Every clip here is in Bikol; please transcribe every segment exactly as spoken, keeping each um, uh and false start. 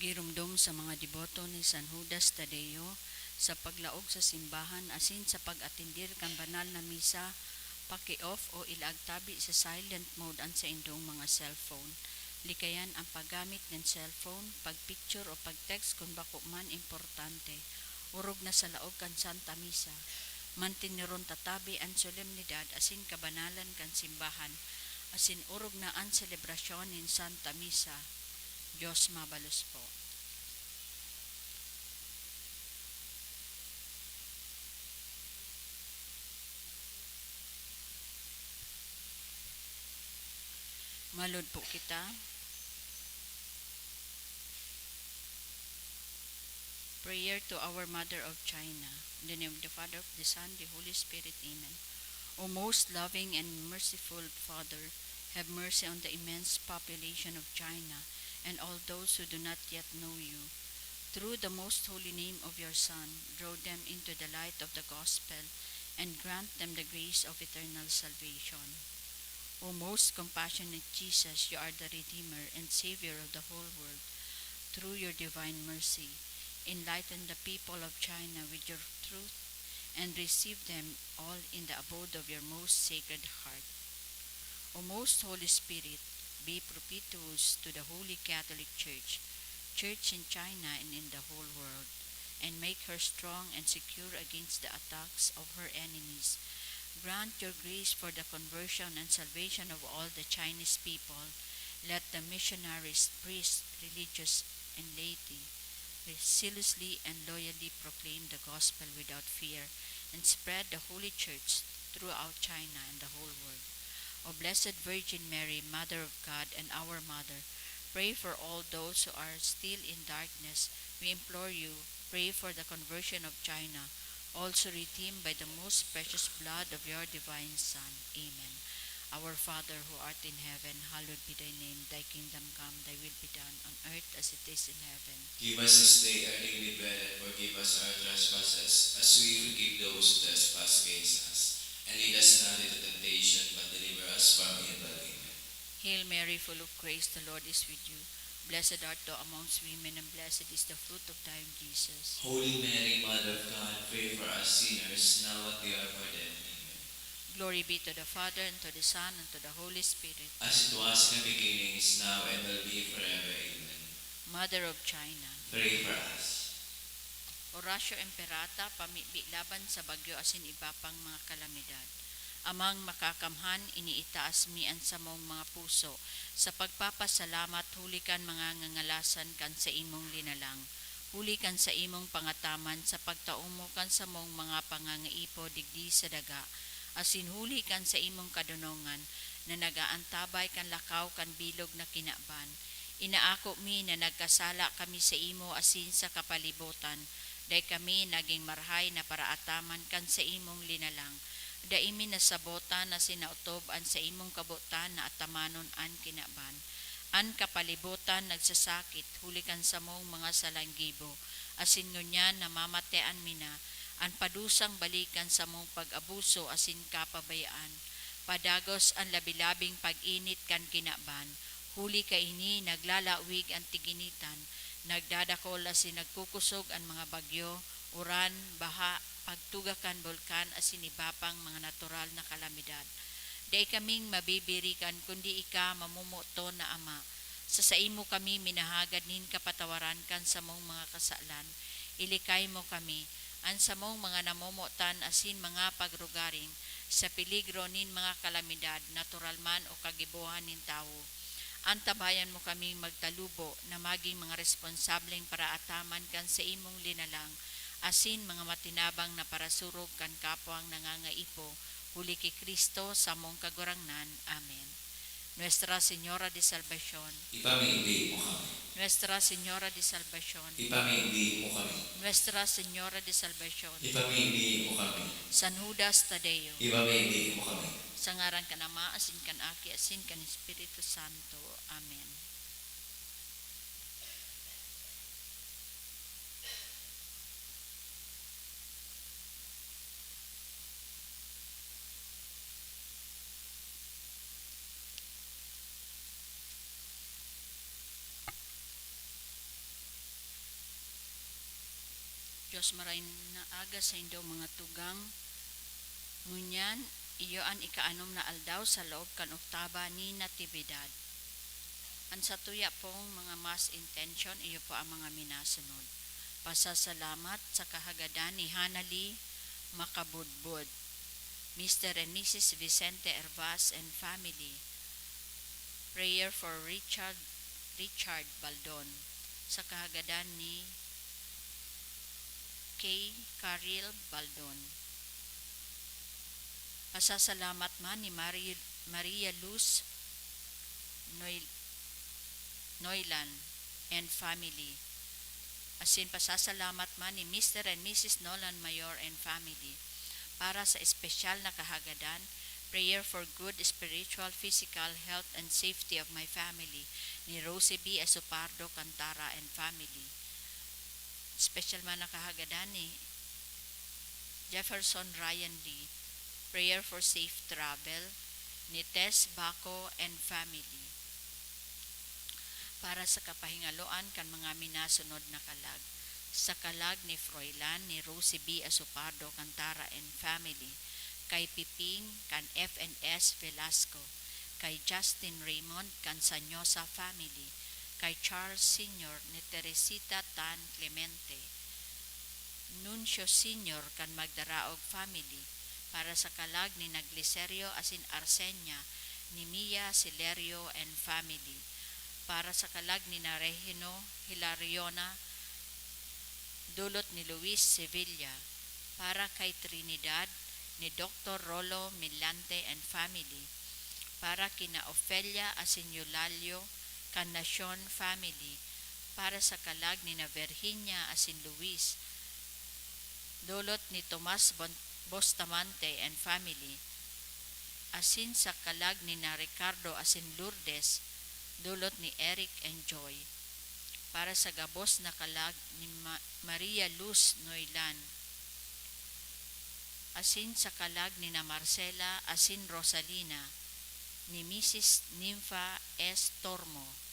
Giromdom sa mga deboto ni San Judas Tadeo, sa paglaog sa simbahan asin sa pag-atender kan banal na misa, paki-off o ilaag tabi sa silent mode an saindong mga cellphone. Likayan an paggamit nin cellphone, pag-picture o pag-text kun bako man importante, orog na sa laog kan Santa Misa. Manteneron ta tabi an solemnidad asin kabanalan kan simbahan, asin orog na an selebrasyon nin Santa Misa. Diyos mabalos po. Malod po kita. Prayer to our Mother of China. In the name of the Father, of the Son, the Holy Spirit. Amen. O most loving and merciful Father, have mercy on the immense population of China and all those who do not yet know you. Through the most holy name of your Son, draw them into the light of the gospel and grant them the grace of eternal salvation. O most compassionate Jesus, you are the Redeemer and Savior of the whole world. Through your divine mercy, enlighten the people of China with your truth and receive them all in the abode of your most sacred heart. O most Holy Spirit, be propitious to the Holy Catholic Church, Church in China and in the whole world, and make her strong and secure against the attacks of her enemies. Grant your grace for the conversion and salvation of all the Chinese people. Let the missionaries, priests, religious, and laity zealously and loyally proclaim the gospel without fear and spread the Holy Church throughout China and the whole world. O Blessed Virgin Mary, Mother of God and our Mother, pray for all those who are still in darkness. We implore you, pray for the conversion of China, also redeemed by the most precious blood of your divine Son. Amen. Our Father who art in heaven, hallowed be thy name. Thy kingdom come, thy will be done on earth as it is in heaven. Give us this day our daily bread, and forgive us our trespasses, as we forgive those who trespass against us. And lead us not into temptation, but deliver us from evil. Amen. Hail Mary, full of grace, the Lord is with you. Blessed art thou amongst women, and blessed is the fruit of thy womb, Jesus. Holy Mary, Mother of God, pray for us sinners, now at the hour of our death. Amen. Glory be to the Father, and to the Son, and to the Holy Spirit. As it was in the beginning, is now, and will be forever. Amen. Mother of China. Pray for us. Oratio Imperata, pamibi laban sa bagyo asin iba pang mga kalamidad. Amang Makakamhan, iniitaas mi an samong mga puso sa pagpapasalamat huli kan mga ngangalasan kan saimong linalang, huli kan saimong pangataman sa pagtao mo kan samong mga pangangaipo digdi sa daga, asin huli kan saimong kadonongan na nag-aantabay kan lakaw kan bilog na kinaban. Inaako mi na nagkasala kami saimo asin sa kapalibotan, dai kami nagin marahay na paraataman kan saimong linalang. Dai mi nasabotan asin naotob an saimong kabotan na atamanon an kinaban. An kapalibotan nagsasakit huli kan samong mga salang gibo, asin ngunyan namamatean mi na an padusang balik kan samong pag-abuso asin kapabayaan. Padagos an labi-labing pag-init kan kinaban, huli kaini naglalawig an tiginitan, nagdadakol asin nagkukosog an mga bagyo, uran, baha, pagtuga kan bulkan asin iba pang mga natural na kalamidad. Dai kaming mabibirikan kundi ika, mamomoton na Ama. Sa saimo kami minahagad nin kapatawaran kan samong mga kasalan. Ilikay mo kami, an samong mga namomotan asin mga pagrugaring, sa peligro nin mga kalamidad, natural man o kagibohan nin tawo. Antabayan mo kaming magtalubo na magin mga responsableng paraataman kan saimong linalang asin mga matinabang na parasurog kan kapwang nangangaipo, huli ki Cristo, samong Kagurangnan. Amen. Nuestra Señora de Salvacion. Ipamibi mo kami. Nuestra Señora de Salvacion. Ipamibi mo kami. Nuestra Señora de Salvacion. Ipamibi mo kami. San Judas Tadeo. Ipamibi mo kami. Sa ngaran kan Ama, asin kan Aki, asin kan Espiritu Santo. Amen. Maray na aga saindo, mga tugang. Ngunyan, iyo an ikaanom na aldaw sa laog kan oktaba ni Natividad. An satuya pong mga mass intention, iyo po ang mga minasunod. Pasasalamat sa kahagadan ni Hanalie Makabudbud, Mister and Missus Vicente Hervas and family. Prayer for Richard, Richard Baldon, sa kahagadan ni K. Caril Baldon. Pasasalamat man ni Mari-, Maria Luz Noy-, Noylan and family. Asin pasasalamat man ni Mister and Missus Nolan Mayor and family. Para sa espesyal na kahagadan, prayer for good spiritual, physical health and safety of my family, ni Rosie B. Asopardo Cantara and family. Espesyal man na kahagadan ni Jefferson Ryan Lee, prayer for safe travel, ni Tess Baco and family. Para sa kapahingaloan kan mga minasunod na kalag, sa kalag ni Froilan ni Rosie B. Asopardo Cantara and family, kay Piping kan F and S Velasco, kay Justin Raymond kan Sanyosa family, kay Charles Senior ni Teresita Tan Clemente, Nuncio Senior kan Magdaraog family, para sa kalag ni Naglicerio asin Arsenia ni Mia Silerio and family, para sa kalag ni Narehino Hilariona, dulot ni Luis Sevilla, para kay Trinidad ni Doktor Rolo Millante and family, para kina Ofelia asin Eulalio kan Nacion family, para sa kalag ni na Virginia asin Luis, dulot ni Tomas Bon-, Bustamante and family, asin sa kalag ni na Ricardo asin Lourdes, dulot ni Eric and Joy, para sa gabos na kalag ni Ma-, Maria Luz Noylan, asin sa kalag ni na Marcela asin Rosalina, ni Misis Nympha S. Tormo.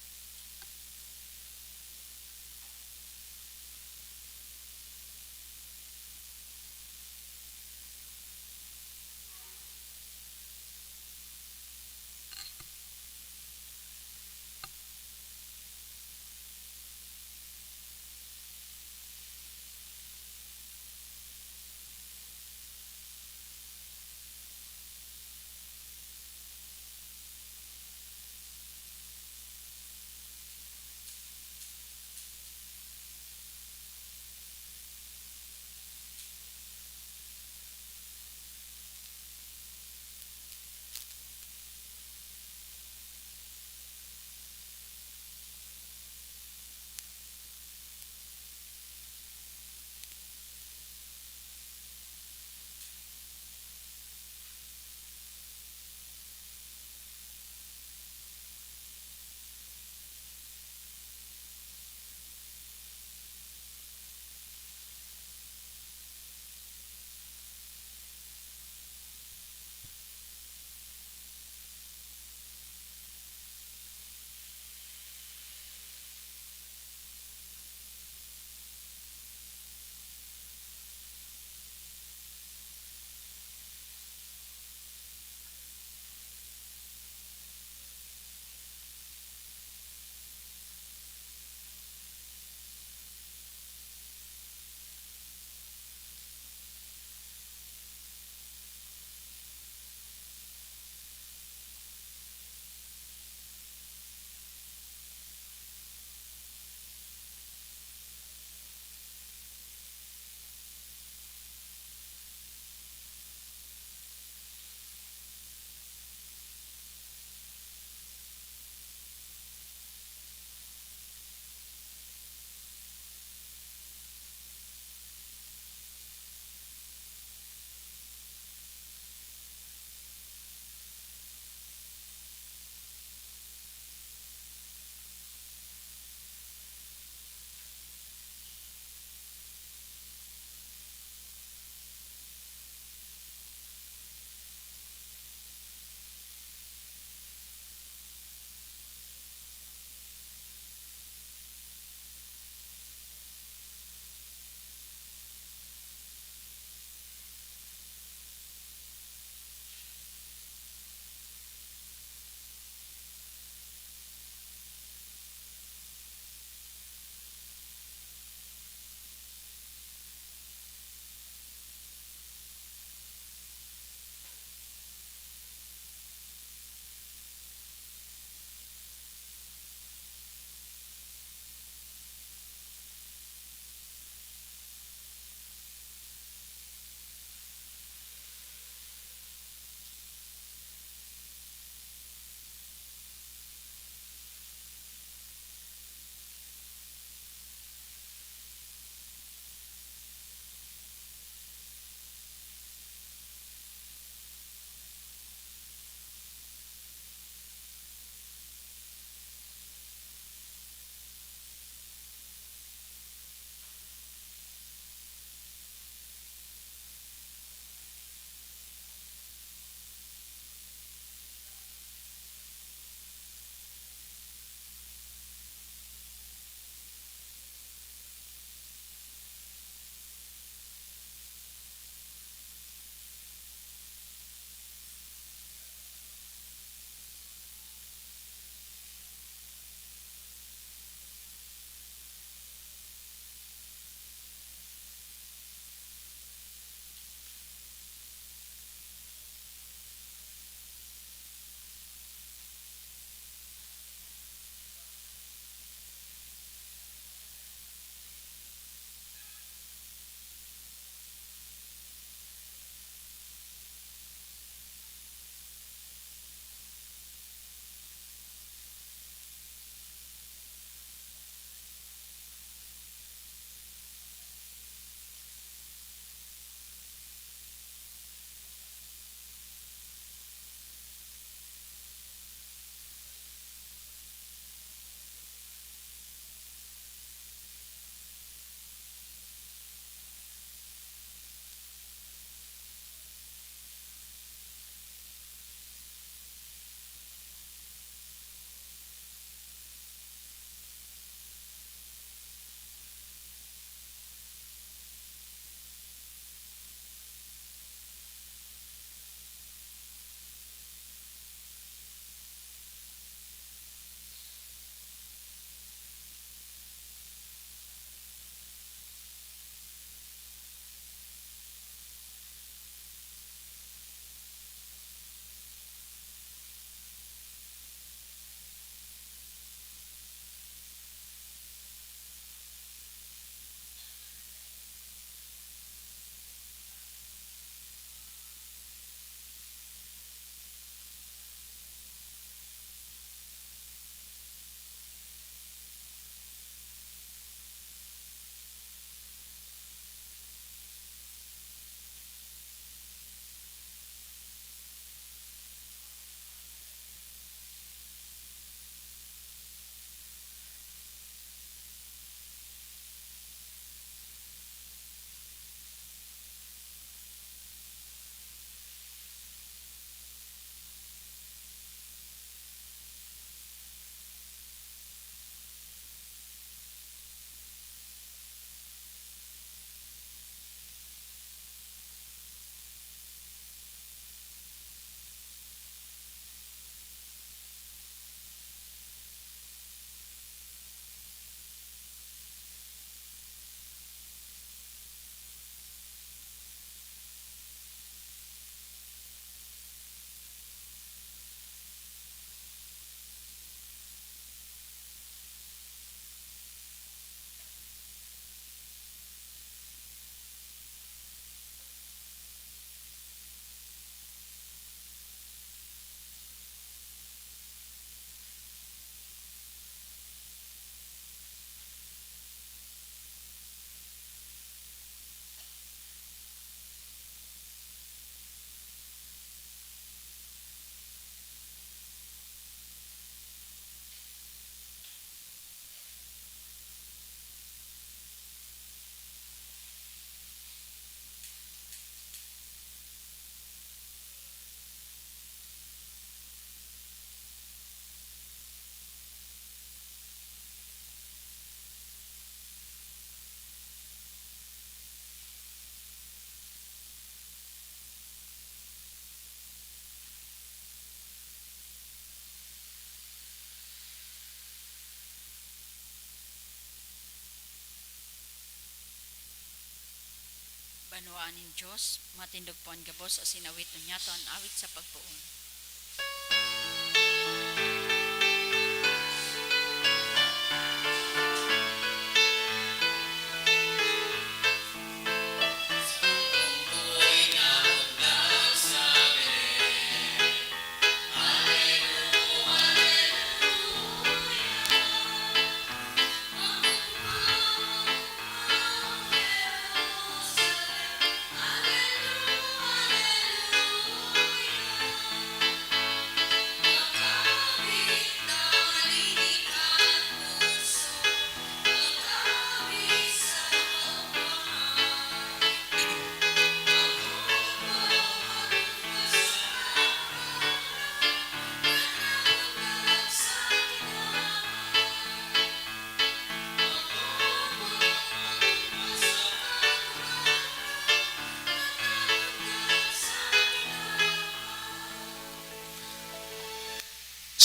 Banwaan nin Dios, matindog po an gabos asin awiton niyato an awit sa pagpoon.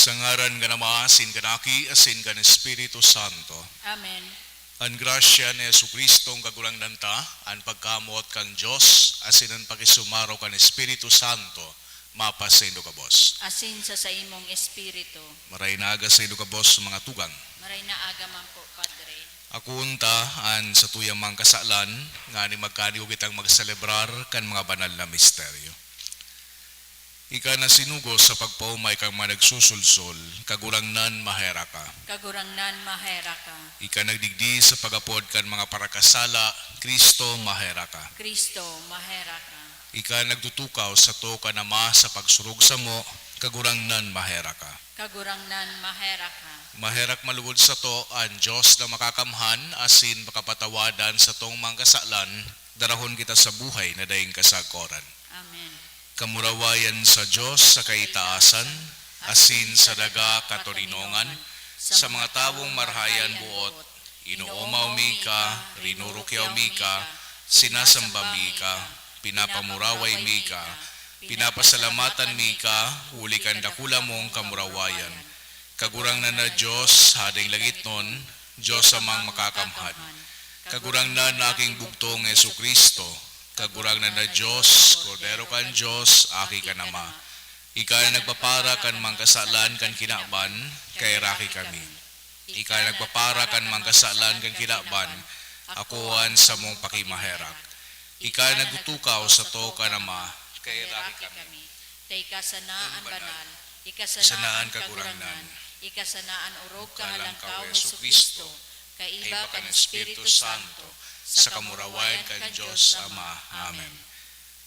Sa ngaran kan Ama, asin kan Aki, asin kan Espiritu Santo. Amen. An grasya ni Jesu-Cristo, an Kagurangnan ta, an pagkamoot kan Dios, asin an pakisumaro kan Espiritu Santo, mapasaindo gabos. Asin sa saimong espiritu. Maray na aga saindo gabos, mga tugang. Maray na aga man po, Padre. Akoon ta an satuyang mga kasalan, nganing magkanigo kitang magselebrar kan mga banal na misteryo. Ika na sinugo sa pagpaomay kan mga nagsusulsol, Kagurangnan, maherak ka. Kagurangnan, maherak ka. Ika nagdigdi sa pag-apod kan mga parakasala, Cristo, maherak ka. Cristo, maherak ka. Ika nagtutukaw sato kan Ama sa pagsurog samo, Kagurangnan, maherak ka. Kagurangnan, maherak ka. Maherak man lugod sato an Dios na makakamhan asin makapatawadan satong mga kasalan, darahon kita sa buhay na daing kasagkoran. Amen. Kamurawayan sa Dios sa kaitaasan, asin sa daga katoninongan, sa mga tawong marahay an boot, inoomaw mi ka, rinurukyaw mi ka, sinasamba mi ka, pinapamuraway mi ka, pinapasalamatan mi ka, huli kan dakula mong kamurawayan. Kagurangnan na Dios, Hading langitnon, Dios Amang makakamhan. Kagurangnan na aking bugtong Jesu-Cristo, Kagurangnan na Dios, Kordero kan Dios, Aki kan Ama. Ika na nagpapara kan mga kasalan kan kinaban, kaheraki kami. Ika na nagpapara kan mga kasalan kan kinaban, akoa an samong pakimaherak. Ika na nagtutukaw sato kan Ama, kaheraki kami. Ta ika sana an banal, ika sana an kagurangnan, ika sana an orog kan Halangkaw Jesu-Cristo, kaiba kan Espiritu Santo, sa kamurawayan kan Dios Ama. Amen.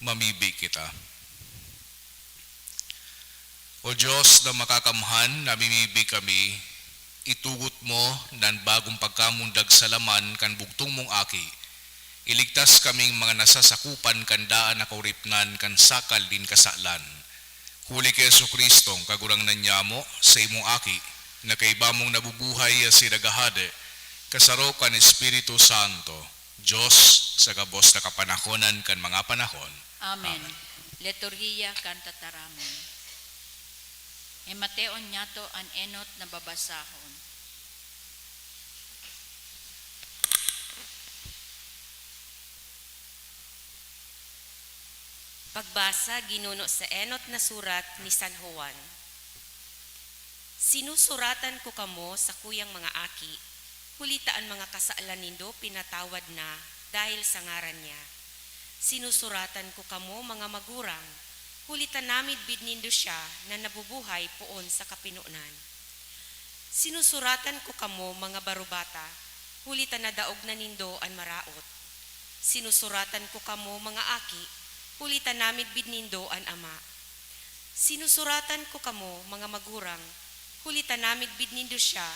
Mamibi kita. O Dios na makakamhan, namimibi kami, itugot mo nan bagong pagkamundag sa laman kan bugtong mong Aki. Iligtas kaming mga nasasakopan kan daan na kauripnan kan sakal nin kasalan. Huli ki Jesu-Cristo, Kagurangnan nyamo, sa imong Aki, na kaiba mong nabubuhay asin naghahade, kasaro kan Espiritu Santo, Dios sa gabos na kapanahonan kan mga panahon. Amen. Amen. Liturhiya kan Tataramon. Himateon niyato an enot na babasahon. Pagbasa ginuno sa enot na surat ni San Juan. Sinusuratan ko kamo, sakuyang mga aki, huli ta an mga kasalan nindo pinatawad na dahel sa ngaran niya. Sinusuratan ko kamo, mga magurang, huli ta namidbid nindo siya na nabubuhay poon sa kapinonan. Sinusuratan ko kamo, mga barubata, huli ta nadaog na nindo an maraot. Sinusuratan ko kamo, mga aki, huli ta namidbid nindo an Ama. Sinusuratan ko kamo, mga magurang, huli ta namidbid nindo siya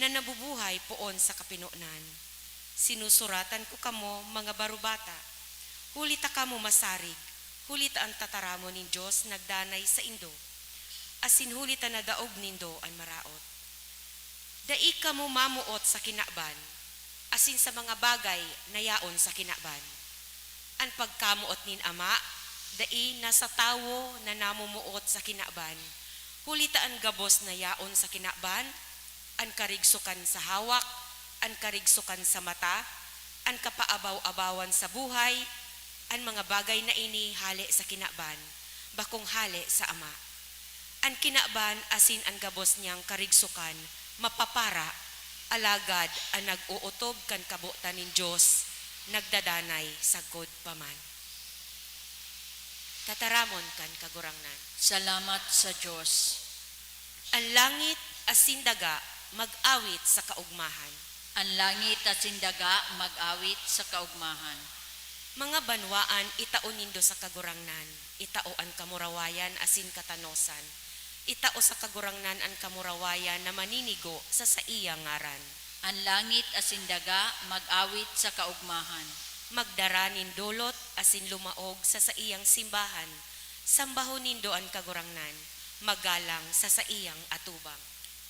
na nabubuhay poon sa kapinonan. Sinusuratan ko kamo, mga barubata, huli ta kamo masarig, huli ta an tataramon nin Dios nagdanay saindo, asin huli ta nadaog nindo an maraot. Dai kamo mamoot sa kinaban, asin sa mga bagay na yaon sa kinaban. An pagkamoot nin Ama dai na sa tawo na namomoot sa kinaban, huli ta an gabos na yaon sa kinaban, an karigsokan sa hawak, an karigsokan sa mata, an kapaabaw-abawan sa buhay, An mga bagay na ini hale sa kinaban, bakong hale sa Ama. An kinaban asin an gabos niyang karigsokan mapapara, alagad an nag-ootob kan kabotan nin Dios nagdadanay sagkod pa man. Tataramon kan Kagurangnan. Salamat sa Dios. An langit asin daga mag-awit sa kaogmahan. An langit asin daga mag-awit sa kaogmahan. Mga banwaan, itao nindo sa Kagurangnan, itao an kamurawayan asin katanosan. Itao sa Kagurangnan an kamurawayan na maninigo sa saiyang ngaran. An langit asin daga mag-awit sa kaogmahan. Magdara nin dolot asin lumaog sa saiyang simbahan. Sambahon nindo an Kagurangnan, magalang sa saiyang atubang.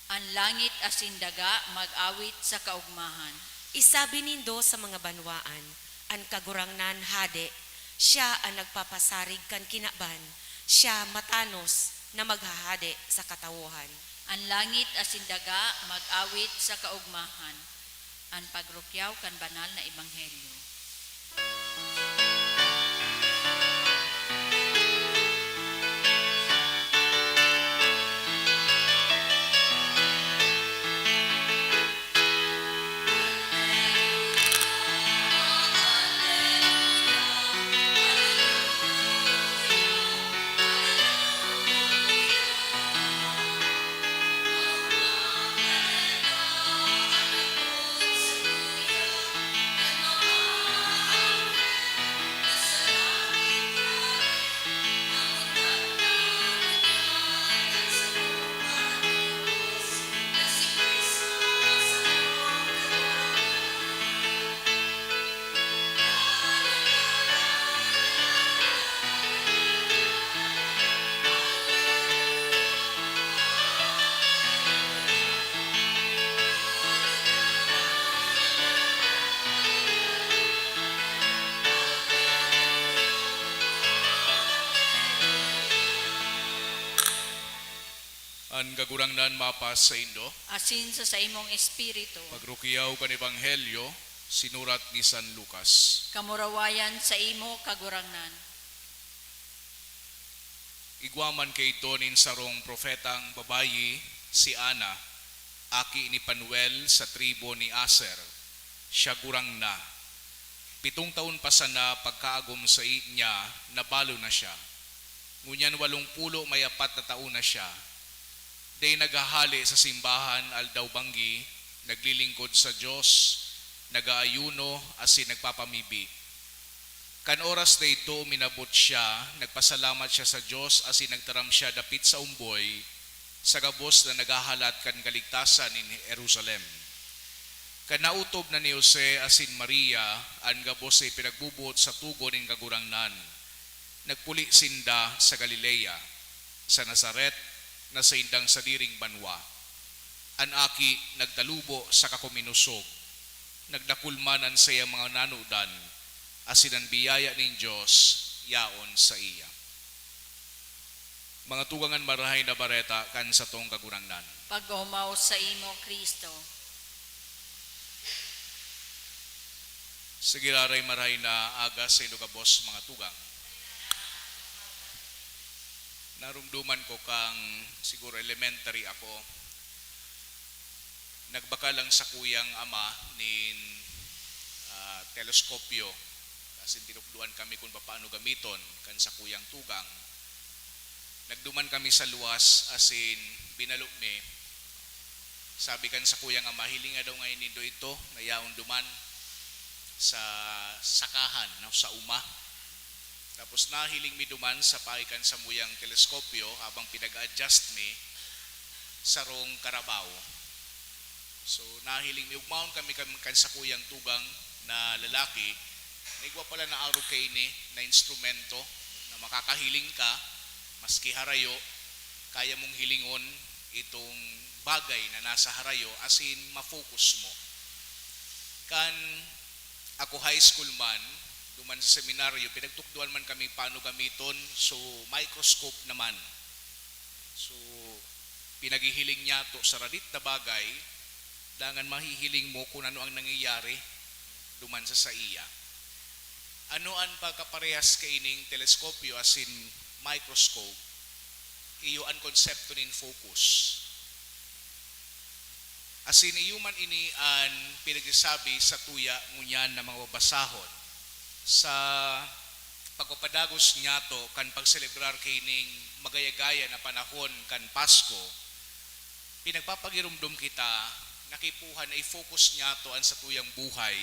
An langit asin daga mag-awit sa kaogmahan. Isabi nindo sa mga banwaan, "An Kagurangnan hade, siya an nagpapasarig kan kinaban, siya matanos na maghahade sa katawohan." An langit asin daga mag-awit sa kaogmahan. An pagrukyaw kan banal na ebanghelyo. An Kagurangnan mapasaindo. Asin sa saimong espiritu. Pagrukyaw kan Ebanghelyo sinurat ni San Lucas. Kamurawayan saimo, Kagurangnan. Igwa man kaidto nin sarong propetang babayi, si Ana, aki ni Fanuel sa tribu ni Aser. Siya gurang na. Pitong taon pa sana pagkaagom sai niya, nabalo na siya. Ngunyan walong pulo may apat na taon na siya. Dai naghahale sa simbahan aldaw-banggi, naglilingkod sa Dios, nag-aayuno, asin nagpapamibi. Kan oras na idto, uminabot siya, nagpasalamat siya sa Dios asin nagtaram siya dapit sa omboy, sa gabos na naghahalat kan kaligtasan nin Jerusalem. Kan naotob na ni Jose asin Maria an gabos na ipinagboboot sa togon nin Kagurangnan, nagpuli sinda sa Galilea, sa Nazaret, na saindang sadiring banwa. An aki nagtalubo saka kuminosog. Nagdakul man an saiyang mga nanodan, asin an biyaya nin Dios yaon saiya. Mga tugang, an Marahay na Bareta kan satong Kagurangnan. Pag-omaw saimo, Cristo. Sa giraray, marahay na aga saindo gabos, mga tugang. Naromdoman ko kan siguro elementary ako, nagbakal an sakuyang ama nin, ah, teleskopyo. Asin tinukdoan kami kun papaano gamiton kan sakuyang tugang. Nagduman kami sa luwas asin binalo mi. Sabi kan sakuyang ama, "Hilinga daw ngani nindo ito na yaon duman sa sakahan, no, sa uma." Tapos nahiling mi duman sa paagi kan samuyang teleskopyo habang pinag-a-adjust mi sarong karabaw. So, nahiling mi, ugmaon kami kan, kan sakuyang tugang na lalaki, na igwa pala na arog kaini na instrumento na makakahiling ka, maski harayo, kaya mong hilingon itong bagay na nasa harayo, asin ma-focus mo. Kan ako high school man, duman sa seminaryo, pinagtukdoan man kami paano gamiton, so microscope naman. So, pinaghihiling niyato sa radit na bagay, dangan mahihiling mo kun ano ang nangyayari duman sa saiya. Ano an pagkaparehas kaining teleskopyo asin microscope? Iyo an konsepto nin focus. Asin iyo man ini an pinagsasabi sa tuya ngunyan na mga babasahon sa pagpapadagos niyato kan pagselebrar kaining magaya-gaya na panahon kan Pasko. Pinagpapagiromdom kita na kaipuhan na i-focus niyato an satuyang buhay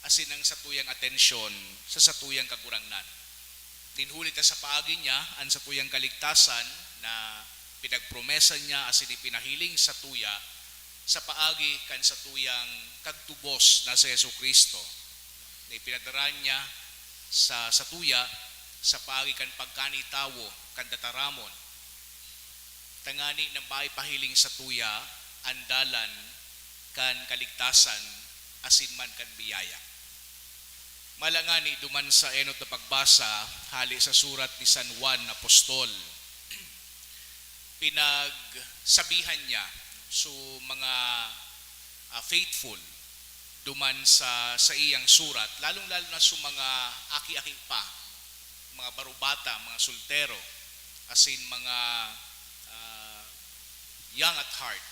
asin ang satuyang atensyon sa satuyang Kagurangnan. Nin huli ta sa paagi niya an satuyang kaligtasan na pinagpromesa niya asin ipinahiling sa tuya sa paagi kan satuyang kagtubos na si Jesu-Cristo, na ipinadara niya sa, sa tuya sa paagi kan pagkanitawo kan tataramon, tangani na maipahiling sa tuya an dalan kan kaligtasan asin man kan biyaya. Malangani duman sa enot na pagbasa hali sa surat ni San Juan Apostol, pinagsabihan niya so mga, ah, faithful duman sa, sa iyang surat, lalong-lalo na sa mga aki-aki pa, mga barubata, mga soltero, asin mga, ah, young at heart,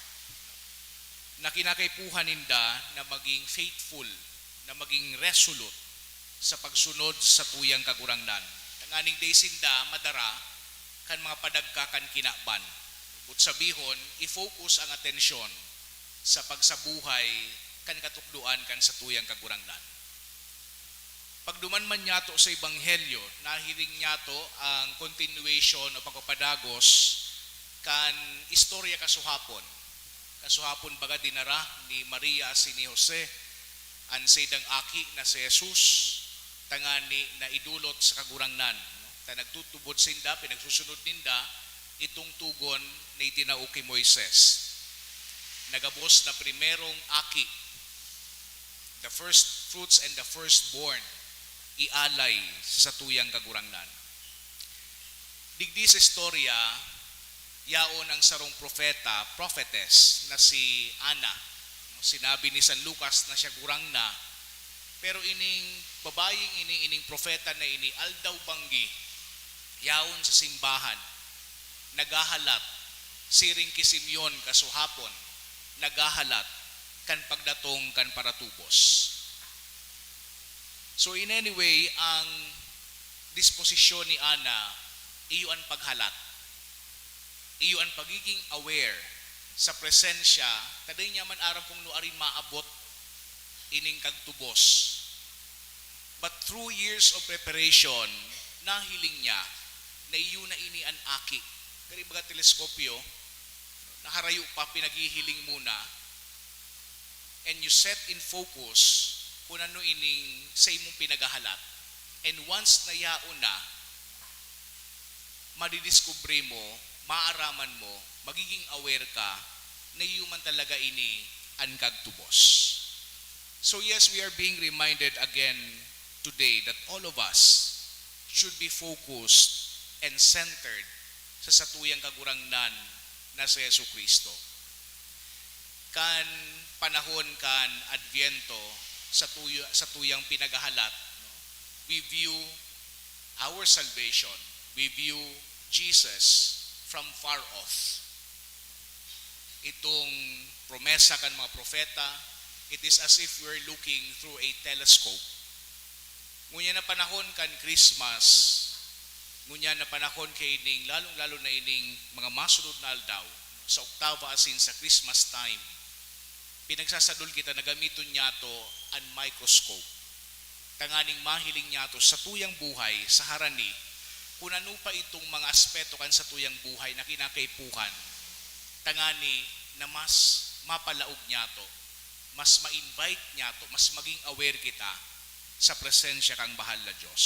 na kinakaipuhan ninda na maging faithful, na maging resolute sa pagsunod sa tuyang Kagurangnan, tanganing dai sinda madara kan mga padagka kan kinaban. But sabihon, i-focus ang atensyon sa pagsabuhay kan katukdoan kan satuyang Kagurangnan. Pagduman man niyato sa Ebanghelyo, nahiling niyato ang continuation o pagpapadagos kan istorya kasuhapon. Kasuhapon baga dinara ni Maria asin ni Jose an saindang aki na si Jesus, tangani na idolot sa Kagurangnan, no? Ta nagtutubod sinda, pinagsusunod ninda itong togon na itinao ki Moises, na gabos na primerong aki, the first fruits and the firstborn, ialay sa satuyang Kagurangnan. Digdi sa istorya, yaon ang sarong propeta, prophetess, na si Ana. Sinabi ni San Lucas na siya gurang na, pero ining babayeng ini, ining propeta na ini, aldaw-banggi, yaon sa simbahan, naghahalat, siring ki Simeon kasuhapon, naghahalat kan pagdatong kan paratubos. So, in any way, ang disposisyon ni Ana, iyo an paghalat. Iyo an pagiging aware sa presensya, ta dai niya man aram kung nuarin maabot ining kagtubos. But through years of preparation, nahiling niya na iyo na ini an aki. Kaya baga teleskopyo, na harayo pa, pinaghihiling mo na, and you set in focus kung ano ining sa imong pinaghahalat. And once na yaon na, madidiskubre mo, maaraman mo, magiging aware ka na iyo man talaga ini an kagtubos. So yes, we are being reminded again today that all of us should be focused and centered sa satuyang Kagurangnan na si Jesu-Cristo. Kan panahon kan Adbyento, sa tuyo-, sa tuyang pinaghahalat, no, we view our salvation, we view Jesus from far off. Itong promesa kan mga propeta, it is as if we're looking through a telescope. Ngunyan na panahon kan Christmas, ngunyan na panahon kaining, lalong-lalo na ining mga masunod na aldaw, sa Oktaba asin sa Christmas time, pinagsasadol kita na gamiton niyato an microscope, tanganing mahiling niyato sa tuyang buhay, sa harani, kun ano pa itong mga aspeto kan satuyang buhay na kinakaipuhan, tangani na mas mapalaog niyato, mas ma-invite niyato, mas maging aware kita sa presensya kan bahal na Dios.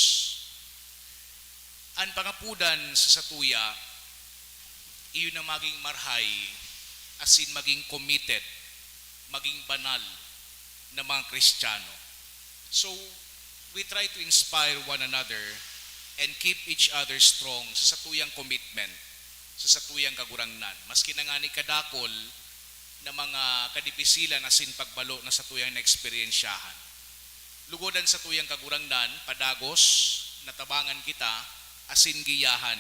An pangapodan sa satuya, iyo na maging marhay, asin maging committed, maging banal na mga Kristiyano. So, we try to inspire one another and keep each other strong sa satuyang commitment sa satuyang Kagurangnan, maski na ngani kadakul na mga kadipisilan asin pagbalo na satuyang naeksperyensyahan. Lugod an satuyang Kagurangnan, padagos, natabangan kita, asin giyahan,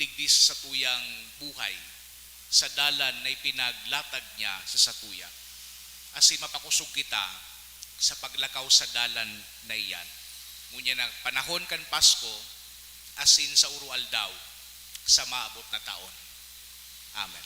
digdi sa satuyang buhay, sa dalan na ipinaglatag niya sa satuya. Asin mapakosog kita sa paglakaw sa dalan na iyan. Ngunyan na panahon kan Pasko, asin sa uro-aldaw sa maabot na taon. Amen.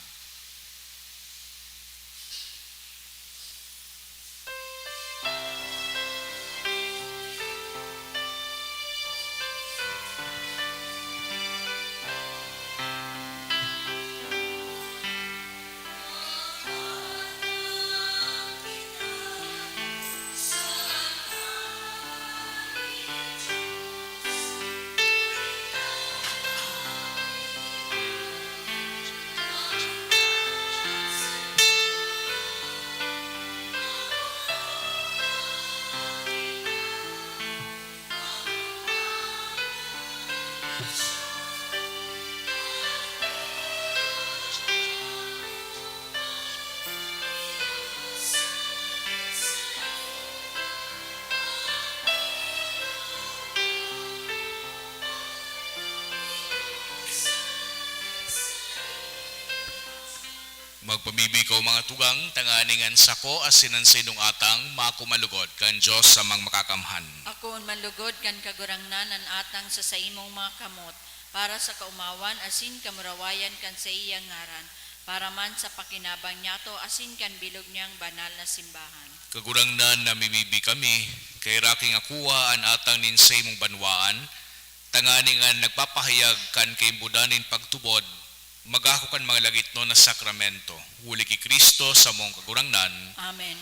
Magpamibi ko, mga tugang, tanganing an sako asin an saindong atang makumalugod kan Dios Amang Makakamhan. Akoon man lugod kan Kagurangnan an atang sa saimong mga kamot, para sa kaomawan asin kamurawayan kan saiyang ngaran, para man sa pakinabang niyato asin kan bilog niyang banal na simbahan. Kagurangnan, namimibi kami, kaheraki ngakuha an atang nin saimong banwaan, tanganing an nagpapahayag kan kaimbodan nin pagtubod, magako kan mga langitnon na sakramento, huli ki Cristo samong Kagurangnan. Amen.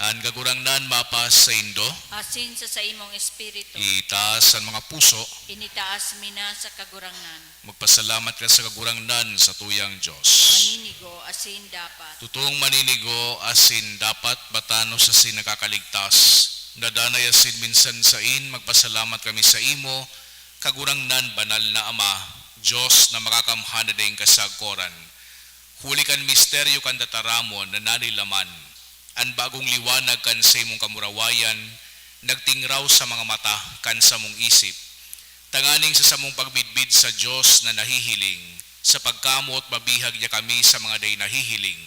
An Kagurangnan mapasaindo. Asin sa saimong espiritu. Itaas an mga puso. Initaas mi na sa Kagurangnan. Magpasalamat ka sa Kagurangnan, satuyang Dios. Maninigo asin dapat. Totoong maninigo asin dapat, batanos asin nakakaligtas. Nadanay asin minsan sain, magpasalamat kami saimo, Kagurangnan, banal na Ama, Dios na makakamhan na daing kasagkoran. Huli kan misteryo kan tataramon na nanilaman, an bagong liwanag kan saimong kamurawayan nagtingraw sa mga mata kan samong isip, tanganing sa samong pagmidbid sa Dios na nahihiling, sa pagkamot mabihag niya kami sa mga dai nahihiling.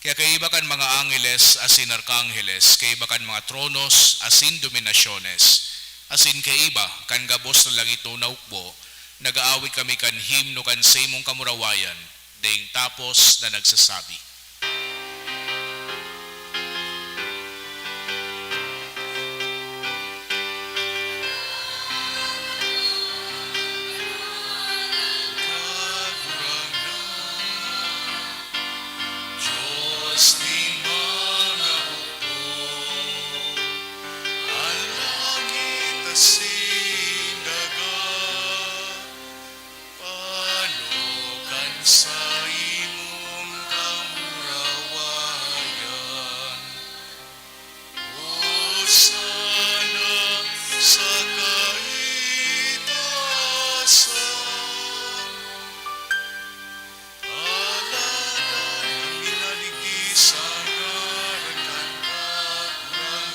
Kaya kaiba kan mga angeles asin arkangheles, kaiba kan mga tronos asin dominasyones, asin kaiba kan gabos na langitnon na hukbo, nag-aawit kami kan himno kan saimong kamurawayan, daing tapos na nagsasabi. Diyos nin mga hukbo, an langit asin daga, panukan sa imong kamurawayan. Hosana sa kaitaasan. Alagad an minaligis sa ngaran kan Kagurangnan.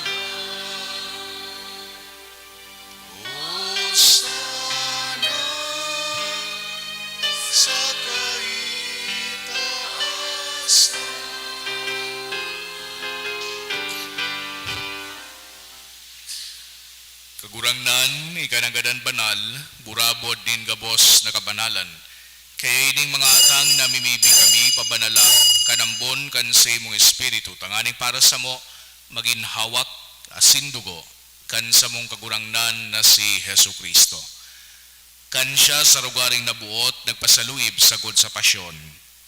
Hosana sa kaitaasan. Kagurangnan, ika nanggad an banal, burabod nin gabos na kabanalan. Kaya ining mga atang namimibi kami pabanala kan ambon kan saimong Espiritu, tanganing para samo magin hawak asin dugo kan samong Kagurangnan na si Jesu-Cristo. Kan siya sa rogaring naboot nagpasaluib sagkod sa pasyon,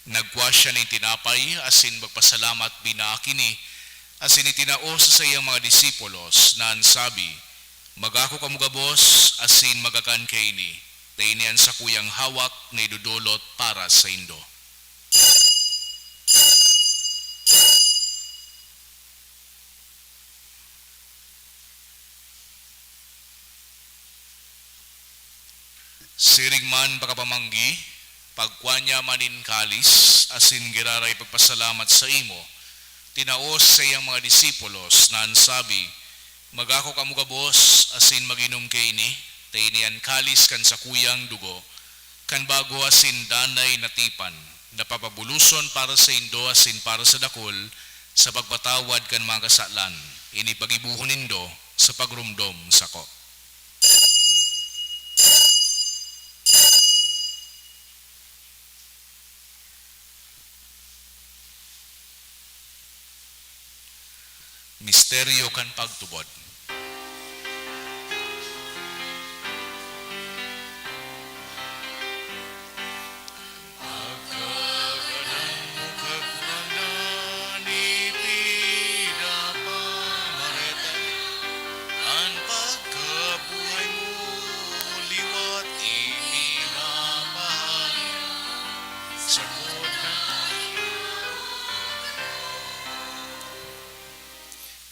nagkua siya nin tinapay asin magpasalamat, binaak ini, asin itinao sa saiyang mga disipulos, na an sabi, "Magako kamo gabos asin magakan kaini, ta ini an sakuyang hawak na idodolot para saindo." Siring man pakapamanggi, pagkua niya man nin kalis, asin giraray pagpasalamat saimo, tinao sa saiyang mga disipulos, na an sabi, Magako kamo gabos asin mag-inom kaini, ta ini an kalis kan sakuyang dugo, kan bago asin danay na tipan, na papabuloson para saindo asin para sa dakul sa pagpatawad kan mga kasalan. Ini paggibohon nindo sa pagromdom sako. Misteryo kan pagtubod. Pagkagadan mo, Kagurangnan, ipinapamareta an pagkabuhay mo liwat ipinapahayag sa kota.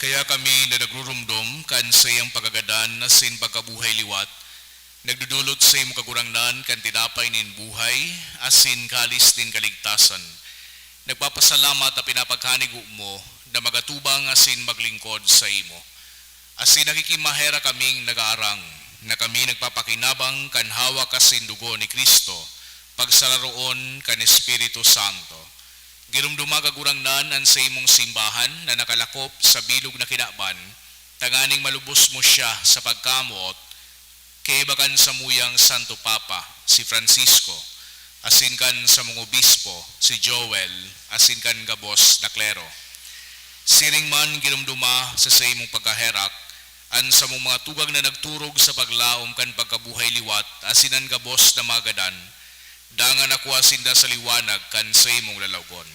Kaya kami na nagrurumdom kan saiyang pagkagadan asin pagkabuhay liwat, nagdodolot sa imo, Kagurangnan, kan tinapay nin buhay asin kalis nin kaligtasan. Nagpapasalamat ta pinapagkanigo mo na magatubang asin maglingkod sa imo. Asin nakikimaherak kaming nagaarang na kami nagpapakinabang kan hawak asin dugo ni Cristo, pagsararoon kan Espiritu Santo. Giromdoma, Kagurangnan, an saimong simbahan na nakalakop sa bilog na kinaban, tanganing malubos mo siya sa pagkamoot, kaiba kan samuyang Santo Papa, si Francisco, asin kan samong obispo, si Joel, asin kan gabos na klero. Siring man, giromdoma sa saimong pagkaherak an samong mga tugang na nagturog sa paglaom kan pagkabuhay liwat asin an gabos na mga gadan, dangan nakua sinda sa liwanag kan saimong lalawgon.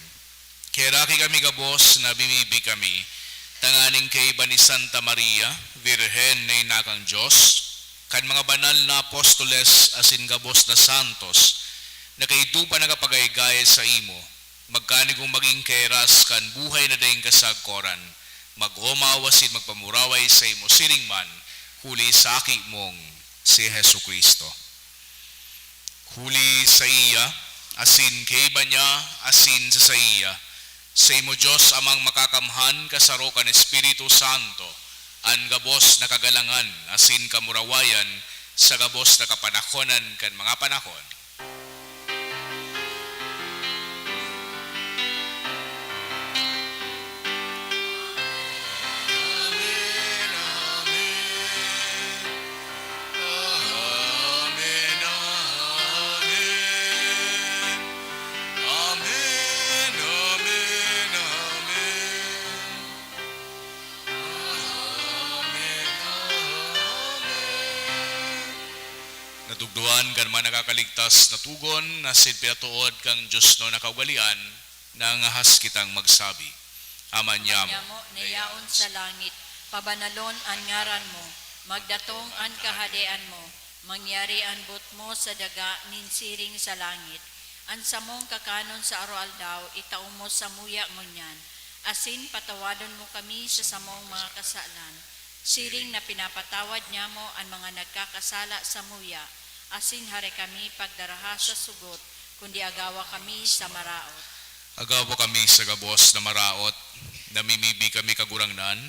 Kaheraki kami gabos na mimibi kami, tanganing kaiba ni Santa Maria, Birhen na ina kan Dios, kan mga banal na apostoles asin gabos na santos, na kaidto pa nakapagaygay sa imo, magkanigong magin kahiras kan buhay na daing kasagkoran, mag-omaw asin magpamuraway sa imo siring man, huli sa Aki mong si Jesu-Cristo. Huli saiya, asin kaiba niya, asin sa saiya, sa imo Dios Amang Makakamhan, kasaro kan Espiritu Santo, an gabos na kagalangan asin kamurawayan sa gabos na kapanahonan kan mga panahon. Amen, amen. Amen, amen. Amen, amen, amen. Amen, amen. Natugdoan kan mga nakakaligtas na tugon, asin pinatood kan Dios na kaugalean, nangahas kitang magsabi, Ama niamo, Ama niamo na yaon sa langit, pabanalon an ngaran mo, magdatong an kahadean mo, mangyari an boot mo sa daga nin siring sa langit. An samong kakanon sa aroaldaw, itao mo samuya ngunyan, asin patawadon mo kami sa samong mga kasalan, siring na pinapatawad niamo an mga nagkakasala samuya, asin hare kami pagdaraha sa sugot, kundi agawa kami sa maraot. Agawa kami sa gabos na maraot, namimibi kami, Kagurangnan,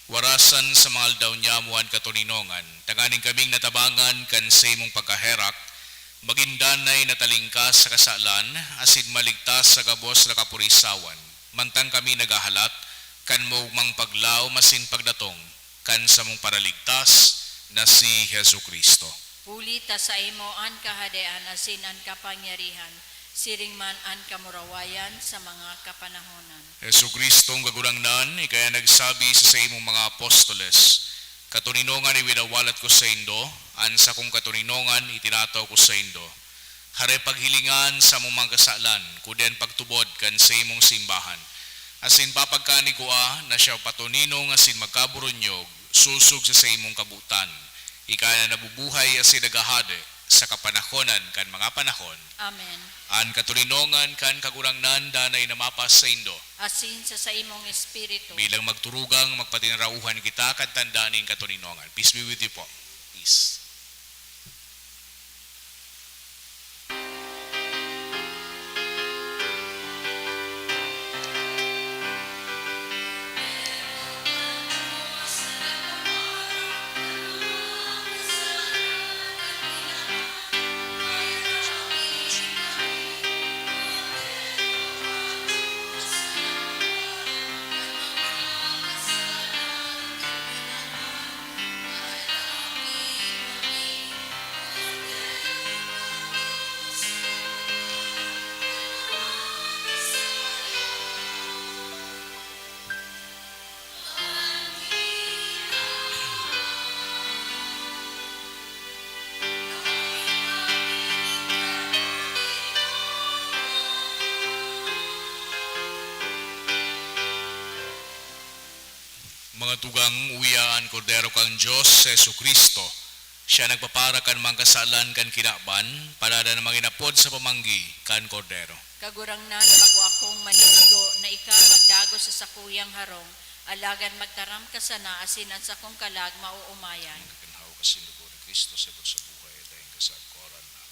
warasan sa mga aldaw niamo an katoninongan, tanganing kaming natabangan kan saimong pagkaherak, magin danay na talingkas sa kasalan, asin maligtas sa gabos na kapurisawan, mantang kami naghahalat kan maogmang paglaom asin pagdatong kan samong Paraligtas na si Jesu-Cristo. Huli ta saimo an kahadean asin an kapangyarihan, siring man an kamurawayan sa mga kapanahonan. Jesu-Cristong Kagurangnan, ika an nagsabi sa saimong mga apostoles, "Katoninongan iwinawalat ko saindo, an sakong katoninongan itinataw ko saindo." Hare paghilingan sa among mga kasalan, kundi an pagtubod kan saimong simbahan. Asin papagkanigua na siya patoninong asin magkaburunyog, sosog sa saimong kabotan. Ika na nabubuhay asin naghahade sa kapanahonan kan mga panahon. Amen. An katoninongan kan Kagurangnan danay na mapasaindo. Asin sa saimong espiritu. Bilang magturugang, magpatinarauhan kita kan tanda nin katoninongan. Peace be with you po. Peace. Mga tugang, uya an Kordero kan Dios, si Jesu-Cristo. Siya nagpapara kan mga kasalan kan kinaban, padadan na manginapod sa pamanggi kan Kordero. Kagurangnan, bako akong maninigo na ika magdagos sa sakuyang harong, alagad magtaram ka sana asin an sakong kalag maoomayan. Ang kaginhawa kasin dugo ni Cristo, sabot sa buhay, daing kasagkoran. Amen.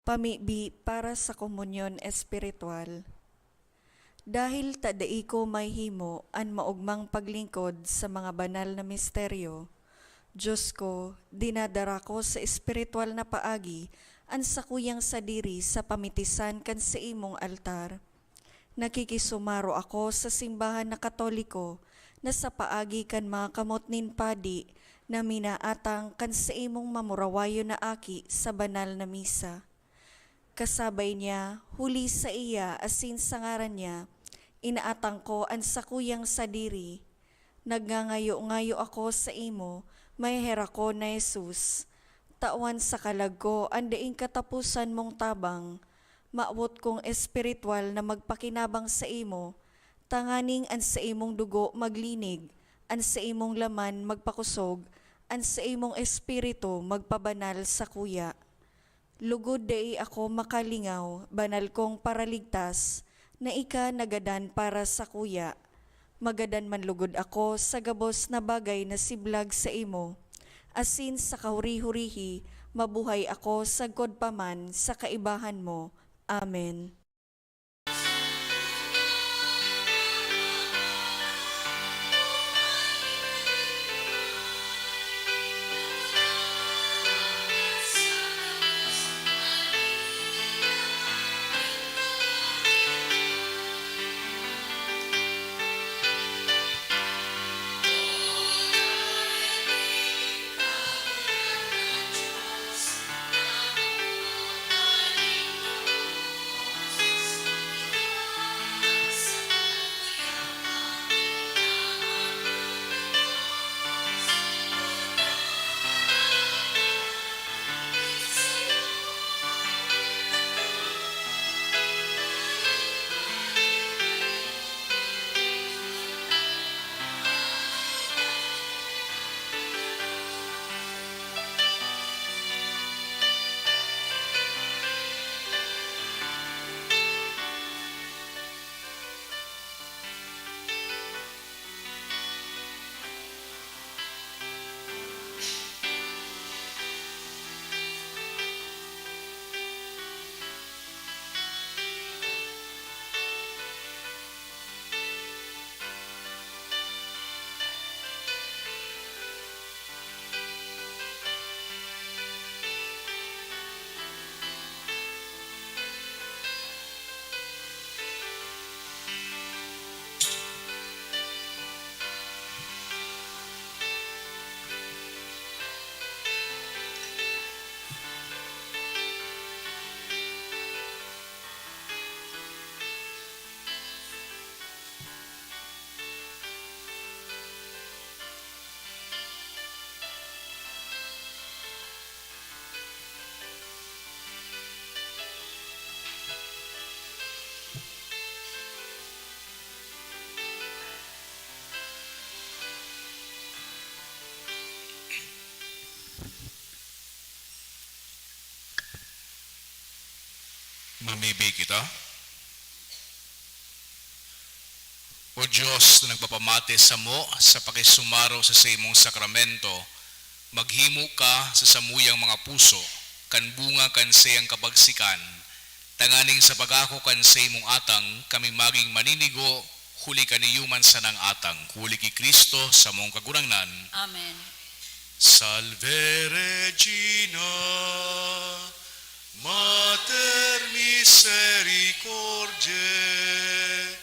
Pamibi para sa komunyon espiritual. Dahil ta dai ko mahimo an maogmang paglingkod sa mga banal na misteryo, Dios ko, dinadara ko sa espiritual na paagi an sakuyang sadiri sa pamitisan kan saimong altar. Nakikisumaro ako sa simbahan na Katoliko na sa paagi kan mga kamot nin padi na minaatang kan saimong mamurawayon na aki sa banal na misa. Kasabay niya, huli saiya asin sa ngaran niya, inaatang ko an sakuyang sadiri. Nagngangayo-ngayo ako saimo, maheherakon na Jesus. Tawan sa kalag ko an daing kataposan mong tabang. Mawot kong espiritual na magpakinabang saimo, tanganing an saimong dugo maglinig, an saimong laman magpakosog, an saimong espiritu magpabanal sakuya. Lugod dai ako makalingaw, banal kong Paraligtas, na ika nagadan para sakuya. Magadan man lugod ako sa gabos na bagay na siblag saimo, asin sa kahuri-hurihi mabuhay ako sagkod pa man sa kaibahan mo. Amen. Mamibi kita. O Dios na nagpapamati samo sa pakisumaro sa saimong sakramento, maghimo ka sa samuyang mga puso kan bunga kan saiyang kabagsikan, tanganing sa pag-ako kan saimong atang kami magin maninigo huli kan iyo man sanang atang, huli ki Cristo, samong Kagurangnan. Amen. Salve Regina, Mater misericordiae,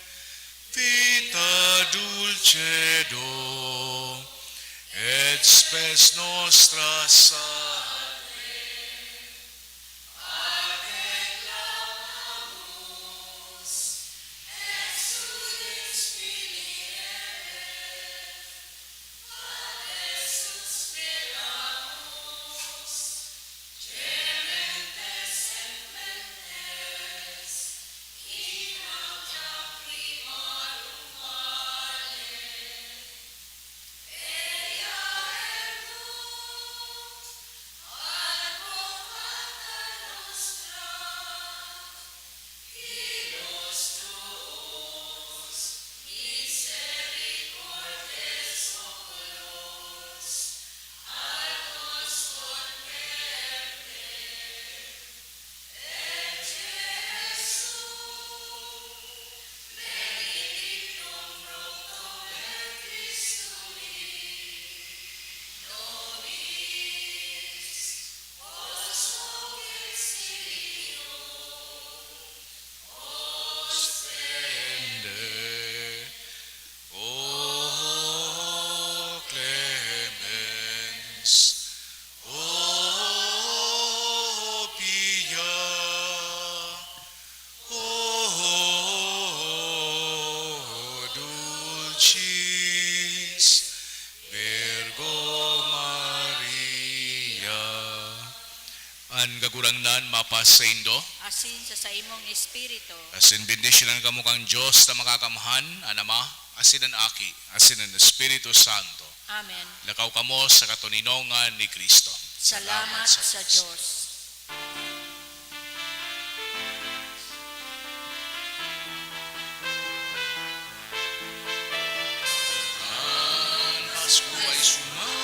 vita dulcedo, et spes nostra salve. Kagurangnan mapasaindo. Asin sa saimong espiritu. Asin bendisyonan kamo kan Dios na Makakamhan, an Ama, asin an Aki, asin an Espiritu Santo. Amen. Lakaw kamo sa katoninongan ni Cristo. Salamat sa Dios. An Pasko ay suma-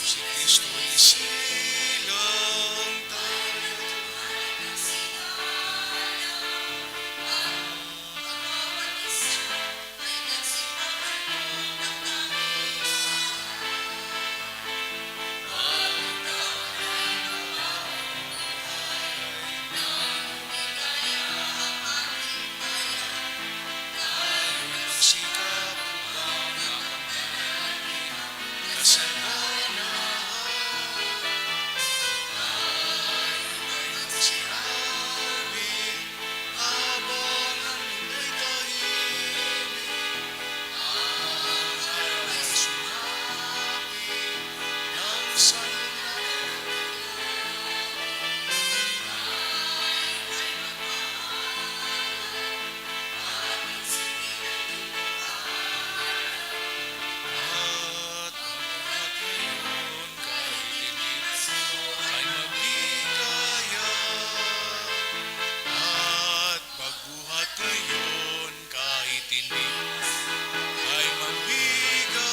Si Cristo ay silang tayo. At magbuhat ngayon kahit hindi ay mabigayan.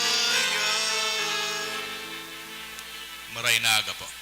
Maray na aga po.